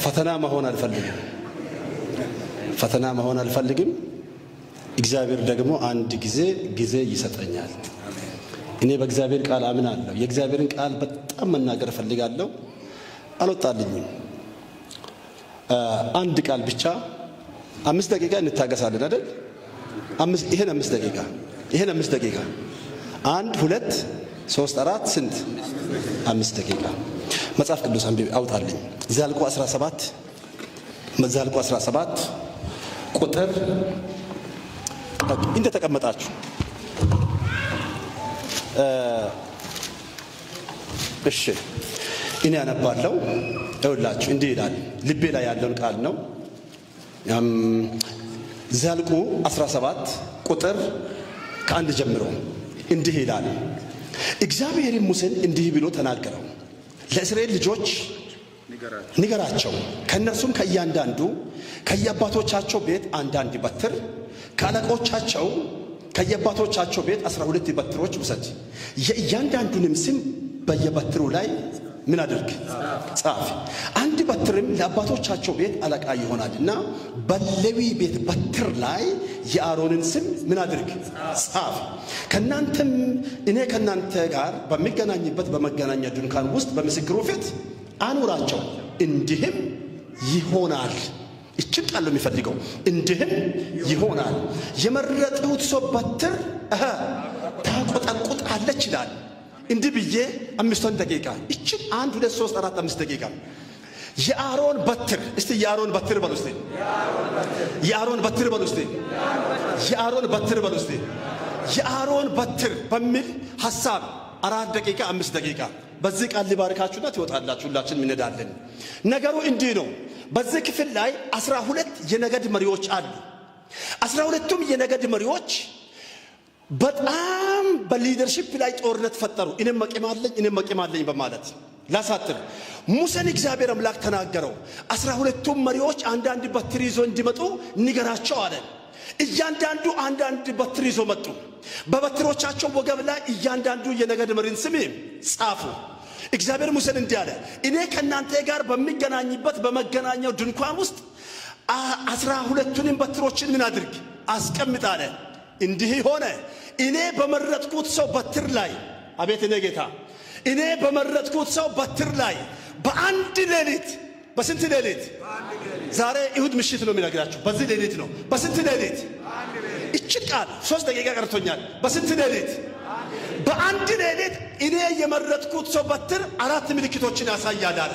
ፈተና መሆን አልፈልግም። ፈተና መሆን አልፈልግም። እግዚአብሔር ደግሞ አንድ ጊዜ ጊዜ ይሰጠኛል። እኔ በእግዚአብሔር ቃል አምናለሁ። የእግዚአብሔርን ቃል በጣም መናገር እፈልጋለሁ። አልወጣልኝም። አንድ ቃል ብቻ 5 ደቂቃ እንታገሳለን አይደል? ይሄን 5 ደቂቃ፣ ይሄን 5 ደቂቃ፣ አንድ፣ ሁለት፣ ሶስት፣ አራት፣ ስንት? 5 ደቂቃ። መጽሐፍ ቅዱስ አንብቤ አውጣልኝ። ዘኍልቍ 17፣ ዘኍልቍ 17 ቁጥር እንደተቀመጣችሁ። እሺ፣ እኔ አነባለሁ። ይኸውላችሁ እንዲህ ይላል። ልቤ ላይ ያለውን ቃል ነው። ዘኍልቍ 17 ቁጥር ከ1 ጀምሮ እንዲህ ይላል። እግዚአብሔርም ሙሴን እንዲህ ብሎ ተናገረው። ለእስራኤል ልጆች ንገራቸው፣ ከእነርሱም ከእያንዳንዱ ከየአባቶቻቸው ቤት አንዳንድ በትር፣ ከአለቆቻቸው ከየአባቶቻቸው ቤት 12 በትሮች ውሰድ። የእያንዳንዱንም ስም በየበትሩ ላይ ምን አድርግ? ጻፍ። አንድ በትርም ለአባቶቻቸው ቤት አለቃ ይሆናልና በሌዊ ቤት በትር ላይ የአሮንን ስም ምን አድርግ? ጻፍ። ከናንተም እኔ ከናንተ ጋር በምገናኝበት በመገናኛ ድንኳን ውስጥ በምስክሩ ፊት አኑራቸው። እንዲህም ይሆናል። እችን ቃል ነው የሚፈልገው። እንዲህም ይሆናል የመረጥሁት ሰው በትር ታቆጠቁጣለች ይላል። እንዲህ ብዬ 5ቷን ደቂቃ እችን አንድ፣ ሁለት፣ ሶስት፣ አራት፣ 5 ደቂቃ የአሮን በትር፣ እስቲ የአሮን በትር በሉ እስቲ፣ የአሮን በትር በሉ እስቲ፣ የአሮን በትር በሉ እስቲ፣ የአሮን በትር በሚል ሐሳብ 4 ደቂቃ፣ 5 ደቂቃ በዚህ ቃል ሊባርካችሁና ትወጣላችሁ። ሁላችንም እንሄዳለን። ነገሩ እንዲህ ነው። በዚህ ክፍል ላይ 12 የነገድ መሪዎች አሉ። 12ቱም የነገድ መሪዎች በጣም በ leadership ላይ ጦርነት ፈጠሩ። እኔም አቅም አለኝ፣ እኔም አቅም አለኝ በማለት ላሳጥር። ሙሴን እግዚአብሔር አምላክ ተናገረው። 12ቱም መሪዎች አንዳንድ በትር ይዞ እንዲመጡ ንገራቸው አለ። እያንዳንዱ አንዳንድ በትር ይዞ መጡ። በበትሮቻቸው ወገብ ላይ እያንዳንዱ የነገድ መሪን ስም ጻፉ። እግዚአብሔር ሙሴን እንዲህ አለ፣ እኔ ከእናንተ ጋር በምገናኝበት በመገናኛው ድንኳን ውስጥ 12ቱንም በትሮችን ምን አድርግ? አስቀምጥ አለ። እንዲህ ሆነ። እኔ በመረጥኩት ሰው በትር ላይ፣ አቤት እኔ ጌታ፣ እኔ በመረጥኩት ሰው በትር ላይ በአንድ ሌሊት፣ በስንት ሌሊት? ዛሬ እሁድ ምሽት ነው የሚነግራችሁ። በዚህ ሌሊት ነው። በስንት ሌሊት? እችን ቃል 3 ደቂቃ ቀርቶኛል። በስንት ሌሊት? በአንድ ሌሊት እኔ የመረጥኩት ሰው በትር አራት ምልክቶችን ያሳያል አለ።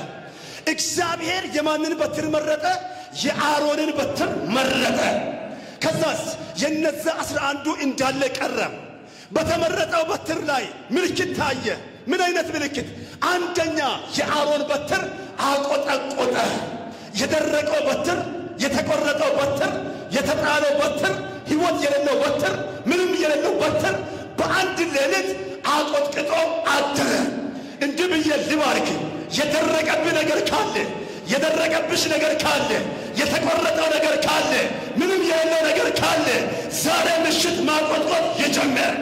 እግዚአብሔር የማንን በትር መረጠ? የአሮንን በትር መረጠ። ከዛስ የነዛ 11ዱ እንዳለ ቀረ። በተመረጠው በትር ላይ ምልክት ታየ። ምን አይነት ምልክት? አንደኛ የአሮን በትር አቆጠቆጠ። የደረቀው በትር፣ የተቆረጠው በትር፣ የተጣለው በትር፣ ሕይወት የሌለው በትር፣ ምንም የሌለው በትር በአንድ ሌሊት አቆጥቅጦ አደረ። እንዲህ ብዬ ልባርክ። የደረቀብህ ነገር ካለ፣ የደረቀብሽ ነገር ካለ፣ የተቆረጠው ነገር ካለ፣ ምንም የሌለው ነገር ካለ ዛሬ ምሽት ማቆጥቆጥ ይጀምር።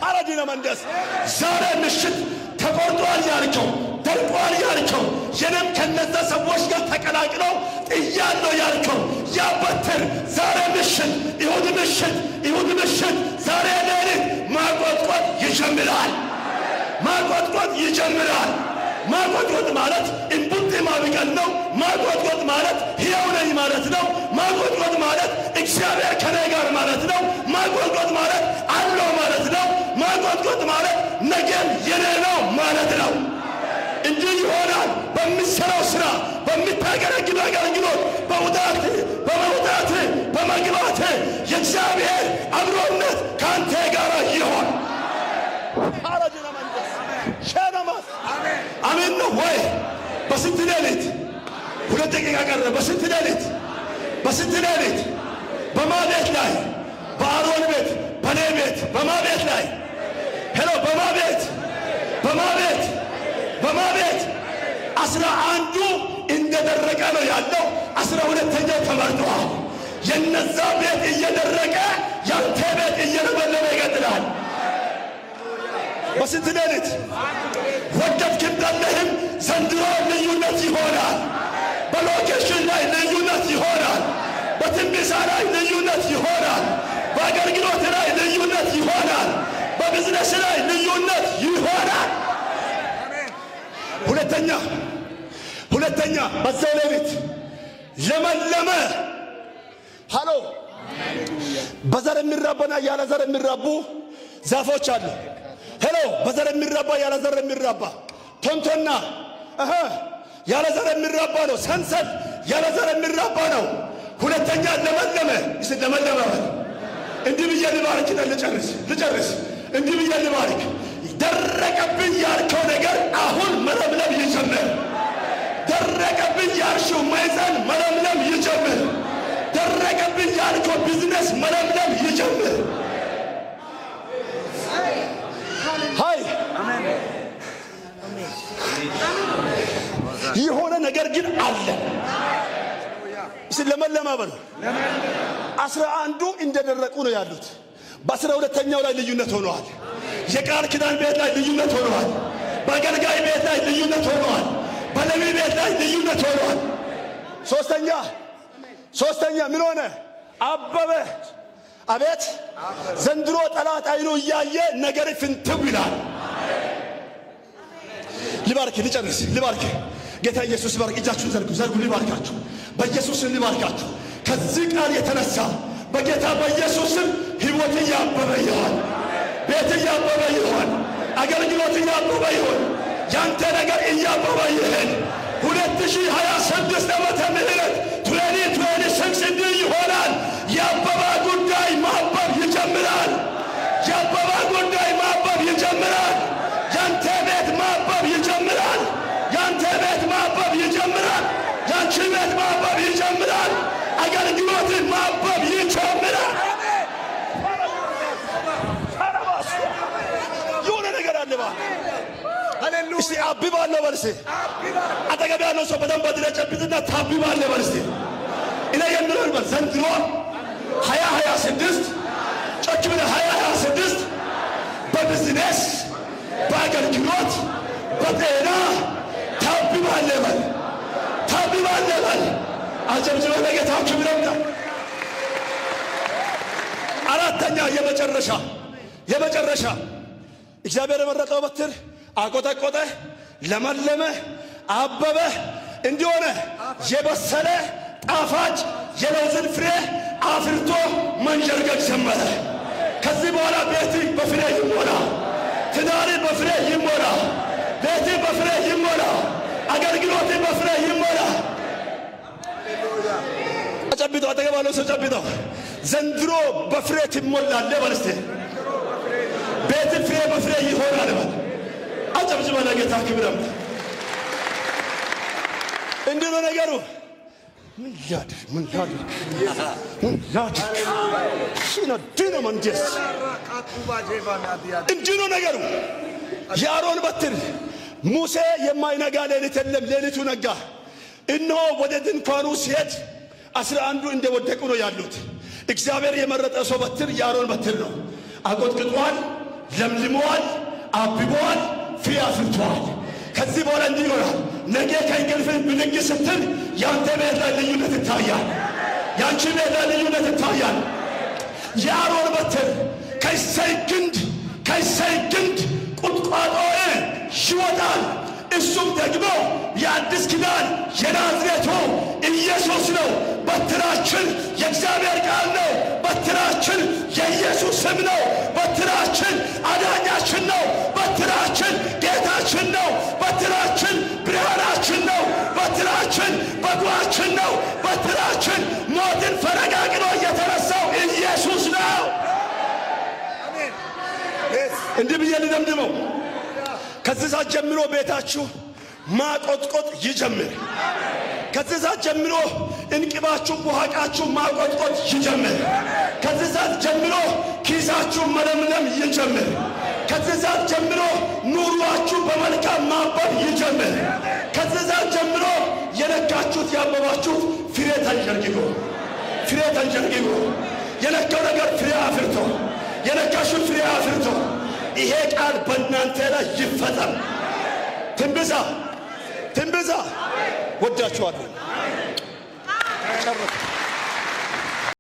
ፓራዲና መንደስ ዛሬ ምሽት ተቆርጧል ያልከው፣ ደርቋል ያልከው፣ የኔም ከነዛ ሰዎች ጋር ተቀላቅለው ጥያለሁ ያልከው ያ በትር ዛሬ ምሽት፣ እሁድ ምሽት፣ እሁድ ምሽት፣ ዛሬ ሌሊት ማቆጥቆጥ ይጀምራል። ማቆጥቆጥ ይጀምራል። ማቆጥቆጥ ማለት እምቡጥ ማብቀል ነው። ማቆጥቆጥ ማለት ሕያው ነኝ ማለት ነው። ማቆጥቆጥ ማለት እግዚአብሔር ከኔ ጋር ማለት ነው። ማቆጥቆጥ ማለት አለው ማለት ነው። ማቆጥቆጥ ማለት ነገም የኔ ነው ማለት ነው። እንዲህ ይሆናል። በምትሰራው ስራ፣ በምታገለግለው አገልግሎት፣ በውጣት በመውጣት በመግባት የእግዚአብሔር አብሮነት ከአንተ ጋር ይሆን። አሜን ነው ወይ? በስንት ሌሊት? 2 ደቂቃ ቀረ። በስንት ሌሊት? በስንት ሌሊት? በማ ቤት ላይ? በአሮን ቤት፣ በኔ ቤት፣ በማ ቤት ላይ? Hello፣ በማ ቤት? በማ ቤት? በማ ቤት? 11ዱ እንደደረቀ ነው ያለው። 12ኛው ተመርጠዋል። የነዛ ቤት እየደረቀ ያንተ ቤት እየለመለመ ይቀጥላል። በስንት ሌሊት? ወደድክም ጠላህም ዘንድሮ ልዩነት ልዩነት ይሆናል። በ location ላይ ልዩነት ይሆናል። በትንቢሳ ላይ ልዩነት ይሆናል። በአገልግሎት ላይ ልዩነት ይሆናል። በቢዝነስ ላይ ልዩነት ይሆናል። ሁለተኛ በዛው ሌሊት ለመለመ። ሃሎ፣ በዘር የሚራባና ያለ ዘር የሚራቡ ዛፎች አሉ። Hello፣ በዘር የሚራባ፣ ያለ ዘር የሚራባ፣ ቶንቶና ያለ ዘር የሚራባ ነው። ሰንሰል ያለ ዘር የሚራባ ነው። ሁለተኛ ለመለመ። እስቲ ለመለመ በል። እንዲህ ብዬ ልባርክ፣ ልጨርስ። እንዲህ ብዬ ልባርክ። ደረቀብኝ ያልከው ነገር አሁን መለምለም ይጀምር። ደረቀብኝ ያልሽው ማህፀን መለምለም ይጀምር። ደረቀብኝ ያልከው ቢዝነስ መለምለም ይጀምር። ሃይ፣ የሆነ ነገር ግን አለ። ለመለመ በሉ። 11ዱ እንደደረቁ ነው ያሉት። በ12ኛው ላይ ልዩነት ሆነዋል። የቃል ኪዳን ቤት ላይ ልዩነት ሆነዋል። በአገልጋይ ቤት ላይ ልዩነት ሆነዋል። በነቢይ ቤት ላይ ልዩነት ሆነዋል። ሶስተኛ ምን ሆነ? አበበ። አቤት፣ ዘንድሮ ጠላት አይኑ እያየ ነገር ፍንትው ይላል። ልባርክ፣ ልጨርስ፣ ልባርክ። ጌታ ኢየሱስ ባርክ። እጃችሁን ዘርጉ፣ ዘርጉ። ልባርካችሁ፣ በኢየሱስ ልባርካችሁ። ከዚህ ቃል የተነሳ በጌታ በኢየሱስም ሕይወት እያበበ ይሆን፣ ቤት እያበበ ይሆን፣ አገልግሎት እያበበ ይሆን፣ ያንተ ነገር እያበበ ይሄድ። 2026 ዓመተ ምህረት 2026 እንዲህ ይሆናል። የአበባ ጉዳይ ማበብ ይጀምራል። የአበባ ጉዳይ ማበብ ይጀምራል። ያንተ ቤት ማበብ ይጀምራል። ያንተ ቤት ማበብ ይጀምራል። ያንቺ ቤት ማበብ ይጀምራል። አገልግሎትን ማበብ ይጀምራል። የሆነ ነገር አለ። እስቲ አብባለሁ በል። እስቲ አጠገብ ያለው ሰው በደንብ አድርገህ ጨብጥና ታብባለህ በል። እስቲ እኔ የምለው በል፣ ዘንድሮ 2026፣ ጮክ ብለህ፣ 2026 በቢዝነስ፣ በአገልግሎት፣ በጤና ታብባለህ በል፣ ታብባለህ በል። አጨብጭበህ ለጌታ ክብር አምጣ። አራተኛ፣ የመጨረሻ፣ እግዚአብሔር የመረጠው በትር አቆጠቆጠ፣ ለመለመ፣ አበበ፣ እንዲሆነ የበሰለ ጣፋጭ የለውዝን ፍሬ አፍርቶ መንዠርገግ ጀመረ። ከዚህ በኋላ ቤት በፍሬ ይሞላ፣ ትዳር በፍሬ ይሞላ፣ ቤት በፍሬ ይሞላ፣ አገልግሎት በፍሬ ይሞላ። ጨብጠው፣ አጠገብ ያለው ሰው ጨብጠው። ዘንድሮ በፍሬ ትሞላለህ በል እስቲ። ቤት ፍሬ በፍሬ ይሆናል በል። አጨብጭበ ለጌታ ክብር አምጣ። እንዲህ ነው ነገሩ። ምን ላድርግ? ምን ላድርግ? ምን ላድርግ? ሺና ዲኖ መንጀስ፣ እንዲህ ነው ነገሩ። የአሮን በትር፣ ሙሴ የማይነጋ ሌሊት የለም። ሌሊቱ ነጋ። እነሆ ወደ ድንኳኑ ሲሄድ 11ዱ እንደወደቁ ነው ያሉት። እግዚአብሔር የመረጠ ሰው በትር የአሮን በትር ነው። አቆጥቅጧል፣ ለምልመዋል፣ አብበዋል፣ ፍሬ አፍርተዋል። ከዚህ በኋላ እንዲህ ይሆናል። ነገ ከእንቅልፍ ብድግ ስትል ያንተ ቤት ላይ ልዩነት ይታያል። ያንቺ ቤት ላይ ልዩነት ይታያል። የአሮን በትር ከእሴይ ግንድ ቁጥቋጦ ይወጣል። እሱም ደግሞ የአዲስ ኪዳን የናዝሬቱ ኢየሱስ ነው። በትራችን የእግዚአብሔር ቃል ነው። በትራችን የኢየሱስ ስም ነው። በትራችን አዳኛችን ነው። በትራችን ጌታችን ነው። በትራችን ብርሃናችን ነው። በትራችን በጓችን ነው። በትራችን ሞትን ፈረጋግሎ የተነሳው ኢየሱስ ነው። እንዲህ ብዬ ልደምድመው። ከዚህ ሰዓት ጀምሮ ቤታችሁ ማቆጥቆጥ ይጀምር። ከዚህ ሰዓት ጀምሮ እንቅባችሁ ቡሃቃችሁ ማቆጥቆጥ ይጀምር። ከዚህ ሰዓት ጀምሮ ኪሳችሁ መለምለም ይጀምር። ከዚህ ሰዓት ጀምሮ ኑሯችሁ በመልካም ማበብ ይጀምር። ከዚህ ሰዓት ጀምሮ የነካችሁት ያበባችሁት ፍሬ ተንዠርግጎ፣ ፍሬ ተንዠርግጎ፣ የነካው ነገር ፍሬ አፍርቶ፣ የነካሹት ፍሬ አፍርቶ፣ ይሄ ቃል በእናንተ ላይ ይፈጸም። ትንብዛ፣ ትንብዛ። ወዳችኋለሁ። ጨረስኩ።